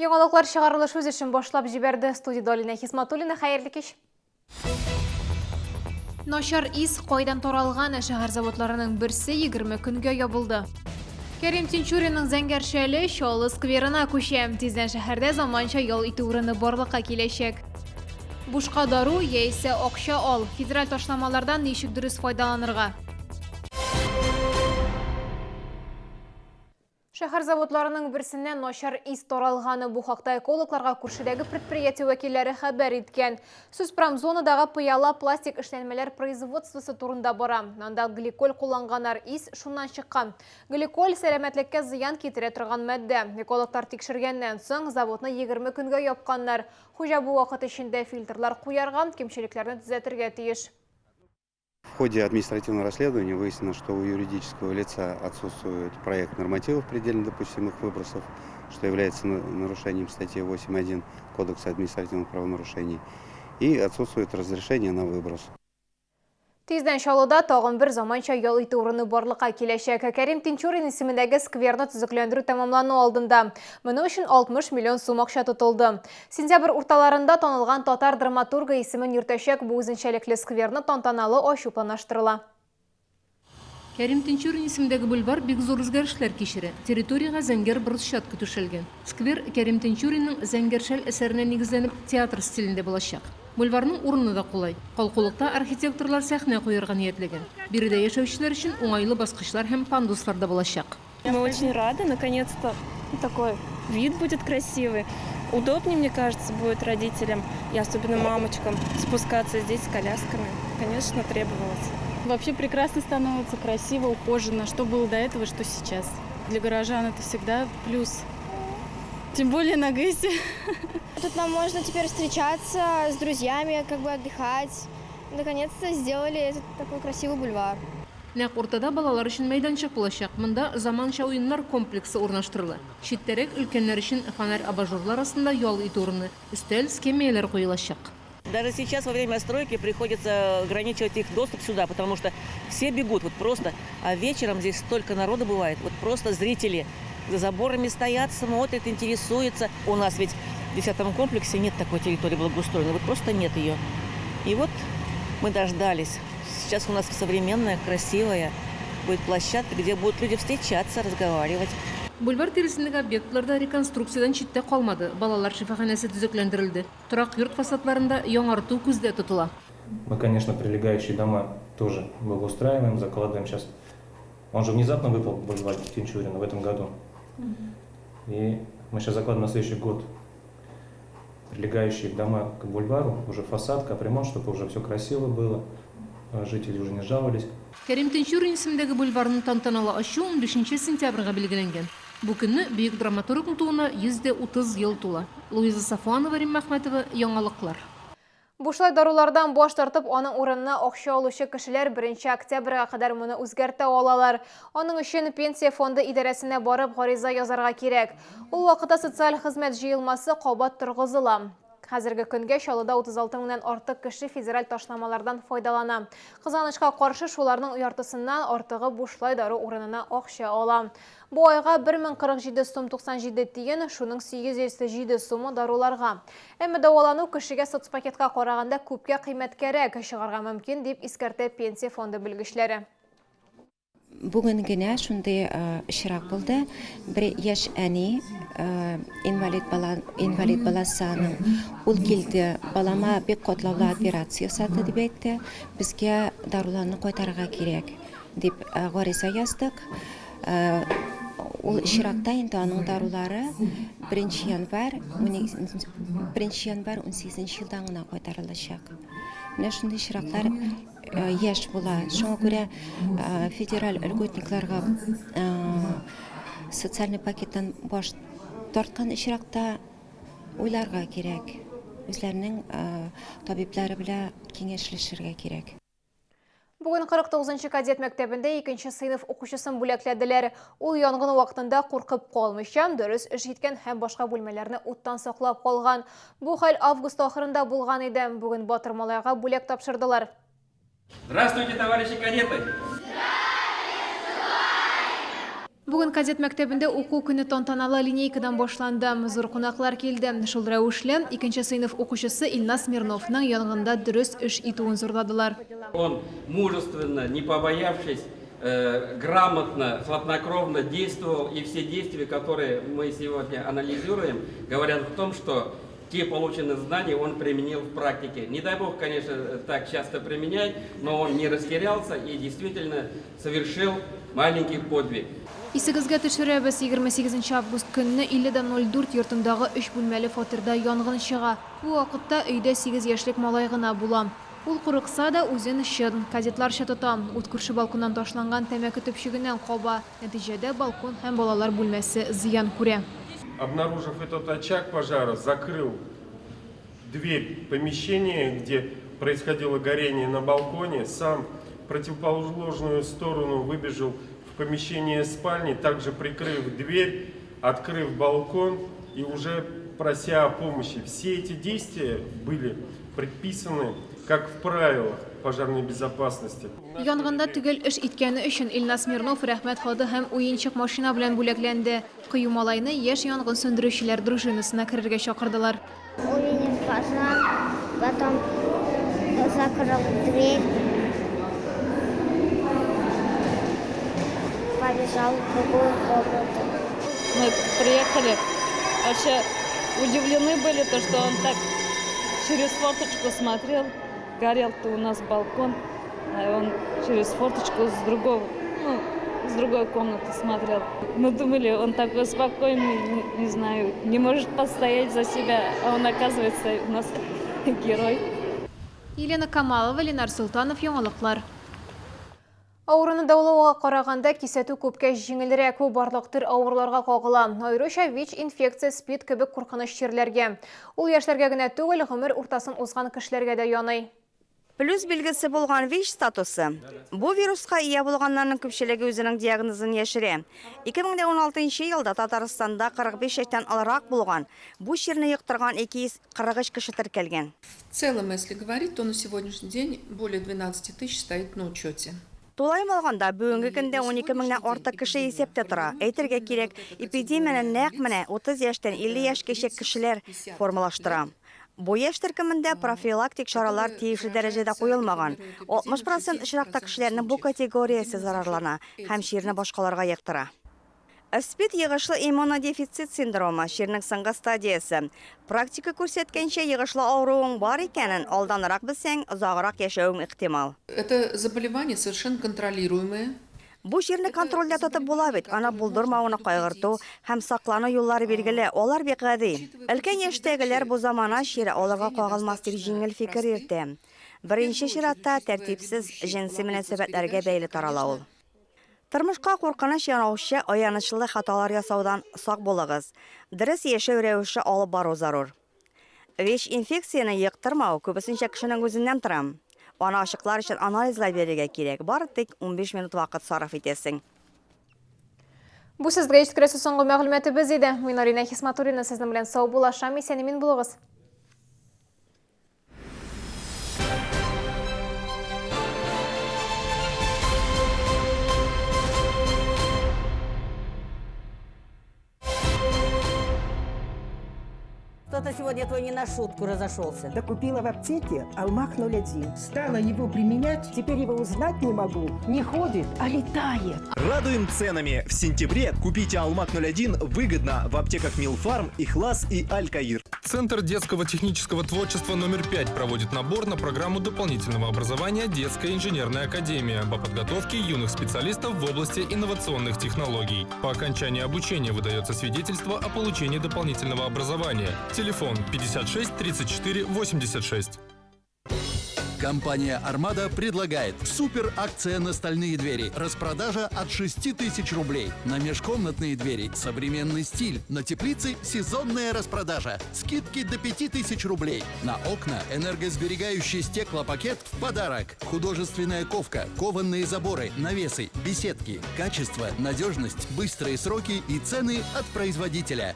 Яңалыклар чыгарылыш үз эшен башлап җибәрде. Студиядә Алинә Хисматуллина. Хәерле кич. Начар ис кайдан таралган? Шәһәр заводларының берсе 20 көнгә ябылды. Кәрим Тинчуринның Зәңгәр шәле Чаллы скверына күчә. Тиздән шәһәрдә заманча ял итү урыны барлыкка киләчәк. Бушка дару яисә акча ал. Федераль ташламалардан ничек дөрес файдаланырга? Шәһәр заводларының берсеннән начар ис таралганы бу хакта экологларга күршедәге предприятие вәкилләре хәбәр иткән. Сүз промзонадагы пыяла пластик эшләнмәләр производствосы турында бара. Анда гликоль кулланганнар, ис шуннан чыккан. Гликоль сәламәтлеккә зыян китерә торган матдә. Экологлар тикшергәннән соң, заводны 20 көнгә япканнар. Хуҗа бу вакыт эчендә фильтрлар куярга, кимчелекләрне төзәтергә тиеш. В ходе административного расследования выяснено, что у юридического лица отсутствует проект нормативов предельно допустимых выбросов, что является нарушением статьи 8.1 Кодекса административных правонарушений, и отсутствует разрешение на выброс. Тиздән Чаллыда тагын бер заманча ял итү урыны барлыкка киләчәк. Кәрим Тинчурин исемендәге скверны төзекләндерү тәмамлану алдында. Моның өчен 60 миллион сум акча тотылды. Сентябрь урталарында танылган татар драматургы исемен йөртәчәк бу үзенчәлекле скверны тантаналы ачу планлаштырыла. Кәрим Тинчурин исемендәге бульвар бик зур үзгәрешләр кичерә. Территориягә зәңгәр брусчатка түшәлгән. Сквер Кәрим Тинчуринның Зәңгәр шәл әсәренә нигезләнеп театр стилендә булачак. Бульварның урыны да кулай. Калкулыкта архитекторлар сәхнә куярга ниятләгән. Биредә яшәүчеләр өчен уңайлы баскычлар һәм пандуслар да булачак. Мы очень рады, наконец-то такой вид будет красивый. Удобнее, мне кажется, будет родителям и особенно мамочкам спускаться здесь с колясками. Конечно, требовалось. Вообще прекрасно становится, красиво, ухоженно. Что было до этого, что сейчас. Для горожан это всегда плюс. Тем более на ГЭСе. Тут нам можно теперь встречаться с друзьями, как бы отдыхать. Наконец-то сделали этот такой красивый бульвар. Нәкъ уртада балалар өчен мәйданчык булачак. Монда заманча уеннар комплексы урнаштырыла. Читтәрәк өлкәннәр өчен фонарь-абажурлар астында ял итү урыны, өстәл, скамеяләр куелачак. Даже сейчас во время стройки приходится ограничивать их доступ сюда, потому что все бегут вот просто. А вечером здесь столько народу бывает, вот просто зрители за заборами стоят, смотрят, интересуются. У нас ведь в 10 комплексе нет такой территории благоустроенной, вот просто нет ее. И вот мы дождались. Сейчас у нас современная, красивая будет площадка, где будут люди встречаться, разговаривать. Бульвар тирәсендәге объектлар да реконструкциядән читтә калмады. Балалар шифаханәсе төзекләндерелде. Торак йорт фасадларын да яңарту күздә тотыла. Мы, конечно, прилегающие дома тоже благоустраиваем, закладываем сейчас. Он же внезапно выпал, бульвар Тинчурина, в этом году. И мы сейчас закладываем на следующий год прилегающие дома к бульвару, уже фасад, капремонт, чтобы уже все красиво было, жители уже не жаловались. Кәрим Тинчурин исемендәге бульварны тантаналы ачу 15 сентябрьгә билгеләнгән. Бу көнне бөек драматургның тууына 130 ел тула. Луиза Сафуанова, Римма Әхмәтова, Яңалыклар. Бушлай дарулардан баш тартып, аның урынына акча алучы кешеләр 1 октябрьгә кадәр моны үзгәртә алалар. Аның өчен Пенсия фонды идарәсенә барып гариза язарга кирәк. Ул вакытта социаль хезмәт җыелмасы кабат торгызыла. Хәзерге көнгә Чаллыда 36 меңнән артык кеше федераль ташламалардан файдалана. Кызганычка каршы, шуларның яртысыннан артыгы бушлай дару урынына акча ала. Бу айга 1047 сум 97 тиен, шуның 807 сумы даруларга. Әмма дәвалану кешегә соцпакетка караганда күпкә кыйммәткәрәк чыгарга мөмкин, дип искәртә Пенсия фонды белгечләре. Бүген генә шундый очрак булды. Бер яшь әни, инвалид бала, инвалид баласы аның. Ул килде, балама бик катлаулы операция ясады дип әйтте. Безгә даруларны кайтарырга кирәк дип гариза яздык. Ул очракта инде аның дарулары 1 январь, 1 январь 18 елдан гына кайтарылачак. Менә шундый очраклар яшь була. Шуңа күрә федераль льготникларга социальный пакеттан баш тарткан очракта уйларга кирәк. Үзләренең табиблары белән киңәшләшергә кирәк. Бүген 49 кадет мәктәбендә икенче сыйныф укучысын бүләкләделәр. Ул янгын вакытында куркып калмыйча, дөрес эш иткән һәм башка бүлмәләрне уттан саклап калган. Бу хәл август ахырында булган иде. Бүген батыр малайга бүләк тапшырдылар. Здравствуйте, товарищи кадеты! Бүген кадет мәктәбендә уку көне тантаналы линейкадан башланды. Зур кунаклар килде. Шул рәвешле, икенче сыйныф укучысы Илназ Смирновның янгында дөрес эш итүен зурладылар. Он мужественно, не побоявшись, грамотно, хладнокровно действовал, и все действия, которые мы сегодня анализируем, говорят о том, что те полученные знания он применил в практике. Не дай бог, конечно, так часто применять, но он не растерялся и действительно совершил маленький подвиг. Исегезгә төшерәбез, 28 август көнне 50,04 йортындагы өч бүлмәле фатирда янгын чыга. Бу вакытта өйдә сигез яшьлек малай гына була. Ул курыкса да, үзен чын кадетларча тота. Ут күрше балконнан ташланган тәмәке төпчегеннән каба. Нәтиҗәдә, балкон һәм балалар бүлмәсе зыян күрә. Обнаружив этот очаг пожара, закрыл дверь помещения, где происходило горение на балконе, сам в противоположную сторону выбежал в помещение спальни, также прикрыв дверь, открыв балкон и уже прося о помощи. Все эти действия были предписаны как в правилах пожарной безопасности. Янгында төгәл эш иткәне өчен Илназ Смирнов Рәхмәт хаты һәм уенчык машина белән бүләкләнде. Кыю малайны яшь янгын сүндерүчеләр дружинасына керергә чакырдылар. Увидев пожар, потом закрыл дверь, побежал в другую комнату. Мы приехали, вообще удивлены были, то, что он так через форточку смотрел. Горел-то у нас балкон, а он через форточку с другого, ну, с другой комнаты смотрел. Мы думали, он такой спокойный, не, не знаю, не может постоять за себя, а он, оказывается, у нас герой. Елена Камалова, Ленар Солтанов, Яңалыклар. Авыруны дәвалауга караганда кисәтү күпкә җиңелрәк. Бу барлык төр авыруларга кагыла. Аеруча ВИЧ, инфекция, СПИД кебек куркыныч чирләргә. Ул яшьләргә генә түгел, гомер уртасын узган кешеләргә дә яный. Плюс билгесе булган ВИЧ статусы. Бу вируска ия булганнарның күпчелеге үзенең диагнозын яшерә. 2016 елда Татарстанда 45 яшьтән олырак булган, бу чирне йоктырган 243 кеше теркәлгән. В целом, если говорить, то на сегодняшний день более 12 тысяч стоит на учете. Тулаем алганда, бүгенге көндә 12 меңнән артык кеше исәптә тора. Әйтергә кирәк, эпидемияне нәкъ менә 30 яшьтән 50 яшькәчә кешеләр формалаштыра. Бу яшь төркемендә профилактик чаралар тиешле дәрәҗәдә куелмаган. 60 процент очракта кешеләрнең бу категориясе зарарлана һәм чирне башкаларга йоктыра. СПИД йогышлы иммунодефицит синдромы, чирнең соңгы стадиясе. Практика күрсәткәнчә, йогышлы авыруың бар икәнен алданрак белсәң, озаграк яшәвең ихтимал. Это заболевание совершенно контролируемое. Бу чирне контрольдә тотып була бит, аны булдырмауны кайгырту һәм саклану юллары билгеле, алар бик гади. Өлкән яшьтәгеләр бу замана чире аларга кагылмас дип җиңел фикер йөртә. Беренче чиратта тәртипсез җенси мөнәсәбәтләргә бәйле тарала ул. Тормышка куркыныч янаучы аянычлы хаталар ясаудан сак булыгыз. Дөрес яшәү рәвеше алып бару зарур. ВИЧ-инфекцияне йоктырмау күбесенчә кешенең үзеннән тора. Аны ачыклар өчен анализлар бирергә кирәк, бары тик 15 минут вакыт сарыф итәсең. Бу сезгә җиткерәсе соңгы мәгълүматыбыз иде. Мин Арина Хисматуллина сезнең белән саубуллашам. Исән-имин булыгыз. Кто-то сегодня твой не на шутку разошелся. Да купила в аптеке Алмах 01. Стала его применять, теперь его узнать не могу. Не ходит, а летает. Радуем ценами. В сентябре купите Алмак 01 выгодно в аптеках Милфарм, Ихлас и Алькаир. Центр детского технического творчества номер 5 проводит набор на программу дополнительного образования «Детская инженерная академия» по подготовке юных специалистов в области инновационных технологий. По окончании обучения выдается свидетельство о получении дополнительного образования. Телефон 56 34 86. Компания «Армада» предлагает супер акция на стальные двери. Распродажа от 6 тысяч рублей. На межкомнатные двери современный стиль. На теплице сезонная распродажа. Скидки до 5 тысяч рублей. На окна энергосберегающий стеклопакет в подарок. Художественная ковка, кованные заборы, навесы, беседки. Качество, надежность, быстрые сроки и цены от производителя.